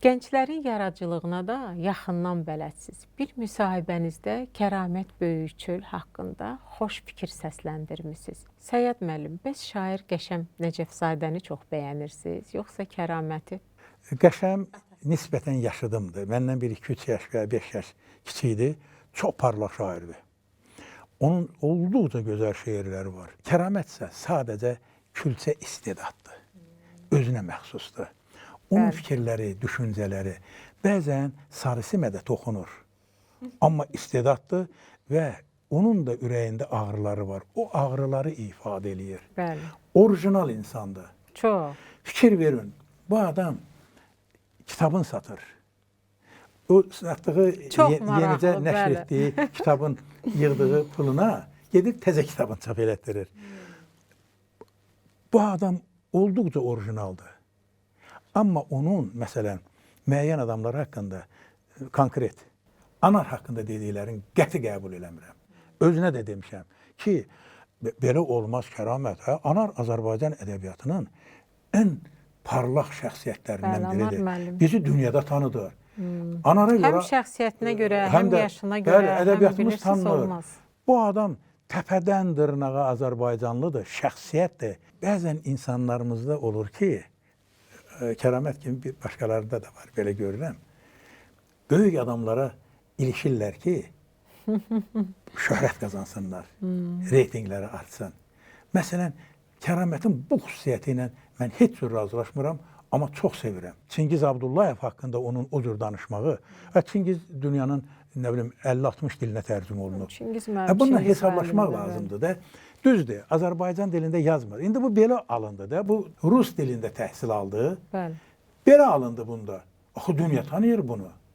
Gənclərin yaradıcılığına da yaxından bələdsiz. Bir müsahibənizdə Kəramət Böyükçöl haqqında xoş fikir səsləndirmisiniz. Səyyad müəllim, bəs şair Qəşəm Nəcəfzadəni çox bəyənirsiniz, yoxsa Kəraməti? Qəşəm nisbətən yaşıdımdır. Məndən bir 2-3 yaş və 5 yaş kiçik idi. Çox parlaq şairdir. Onun olduqca gözəl şeirləri var. Kəramət isə sadəcə külçə istedaddır. Özünə məxsusdur. Onun fikirləri, düşüncələri bəzən sarısimə də toxunur. Amma istedaddır və onun da ürəyində ağrıları var. O ağrıları ifadə eləyir. Bəli. Orijinal insandır. Çox. Fikir verin, bu adam kitabın satır. O satdığı Çox maraqlı, yenicə nəşr etdiyi kitabın yığdığı puluna gedir təzə kitabını çap elətdirir. Bu adam olduqca orijinaldır. Amma onun məsələn müəyyən adamlar haqqında konkret Anar haqqında dediklərini qəti qəbul eləmirəm. Özünə də demişəm ki, belə olmaz Kəramət. Hə? Anar Azərbaycan ədəbiyyatının ən parlaq şəxsiyyətlərindən Bəli, Anar biridir. müəllim. Bizi dünyada tanıdır. Anara Həm görə şəxsiyyətinə görə, həm həm də yaşına görə, bəli, ədəbiyyatımız həm bilirsiz tanınır. olmaz. Bu adam təpədən dırnağa Azərbaycanlıdır, şəxsiyyətdir. Bəzən insanlarımızda olur ki, Kəramət kimi bir başqalarında da var, belə görürəm. Böyük adamlara ilişirlər ki, şöhrət qazansınlar, reytinqləri artsın. Məsələn, Kəramətin bu xüsusiyyəti ilə mən heç cür razılaşmıram, amma çox sevirəm. Çingiz Abdullayev haqqında onun o cür danışmağı, Çingiz dünyanın nə bilim 50-60 dilinə tərcümə olunub. Çingiz müəllim, Bununla Çingiz hesablaşmaq müəllim də, lazımdır da. Düzdür, Azərbaycan dilində yazmır. İndi bu belə alındı da. Bu rus dilində təhsil aldı. Bəli. Belə alındı bunda. Axı dünya tanıyır bunu.